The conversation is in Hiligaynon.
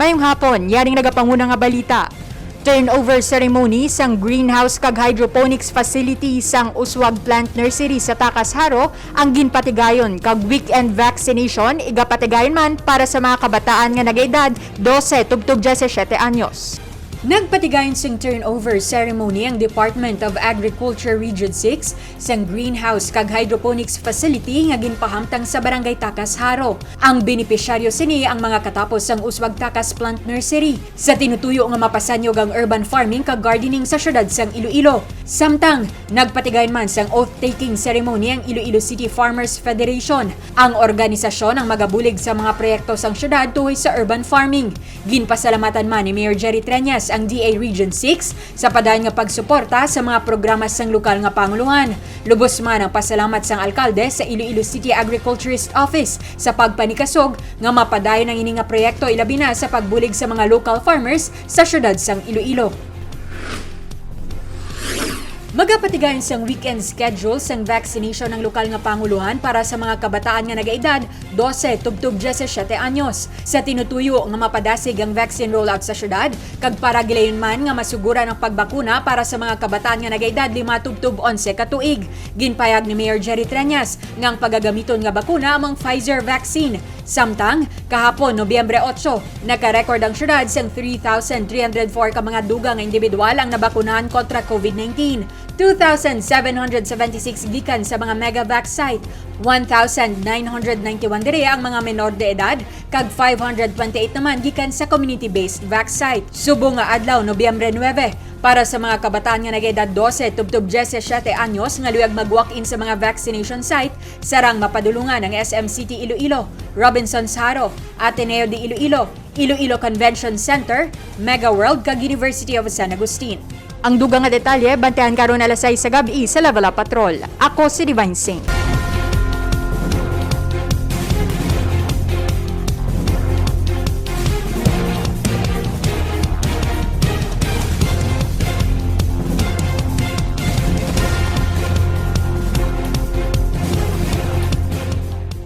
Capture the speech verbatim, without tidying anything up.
Mayong hapon, yaring nagapanguna nga balita. Turnover ceremony sang greenhouse kag hydroponics facility sang Uswag Plant Nursery sa Tacas, Jaro ang ginpatigayon, kag weekend vaccination igapatigayon man para sa mga kabataan nga nagaedad dose tubtob diyesisiyete anyos. Nagpatigayon sing turnover ceremony ang Department of Agriculture Region six sang greenhouse kag hydroponics facility nga ginpahamtang sa Barangay Tacas, Jaro. Ang benepisyaryo sini ang mga katapos sang Uswag Tacas Plant Nursery sa tinutuyo nga mapasanyog ang urban farming kag gardening sa siyudad sang Iloilo. Samtang nagpatigayon man sang oath-taking ceremony ang Iloilo City Farmers Federation, ang organisasyon ang magabulig sa mga proyekto sang siyudad tuhoy sa urban farming. Ginpasalamatan man ni Mayor Jerry Treñas ang D A Region six sa padayon nga pagsuporta sa mga programa sang lokal nga panguluhan. Lubos man ang pasalamat sang alkalde sa Iloilo City Agriculturist Office sa pagpanikasog nga mapadayon ang ini nga proyekto, ilabi na sa pagbulig sa mga local farmers sa siyudad sang Iloilo. Magapatigayon sang weekend schedule sang vaccination ang lokal nga panguluhan para sa mga kabataan nga nagaedad dose tubtob diyesisiyete anyos, sa tinutuyo nga mapadasig ang vaccine rollout sa siyudad, kag para gilayon man nga masuguran ang pagbakuna para sa mga kabataan nga nagaedad lima tubtob onse ka tuig. Ginpahayag ni Mayor Jerry Treñas nga ang pagagamiton nga bakuna amo ang Pfizer vaccine. Samtang, kahapon, Nobyembre otso, nakarecord ang siyudad sang three thousand three hundred four ka mga dugang nga individual ang nabakunahan kontra COVID nineteen. Two thousand seven hundred seventy-six gikan sa mga Megavax site, one thousand nine hundred ninety-one diri ang mga menor de edad, kag five hundred twenty-eight naman gikan sa community-based vax site. Subong nga adlaw, Nobyembre nuebe, para sa mga kabataan nga nag-edad dose tubtob diyesisiyete anyos nga luyag mag-walk-in sa mga vaccination site, sarang mapadulungan ang S M City Iloilo, Robinsons Jaro, Ateneo de Iloilo, Iloilo Convention Center, Mega World, kag University of San Agustin. Ang dugang nga detalye, bantayan karon alas sais sa gab-i sa Level Up Patrol. Ako si Divine Singh.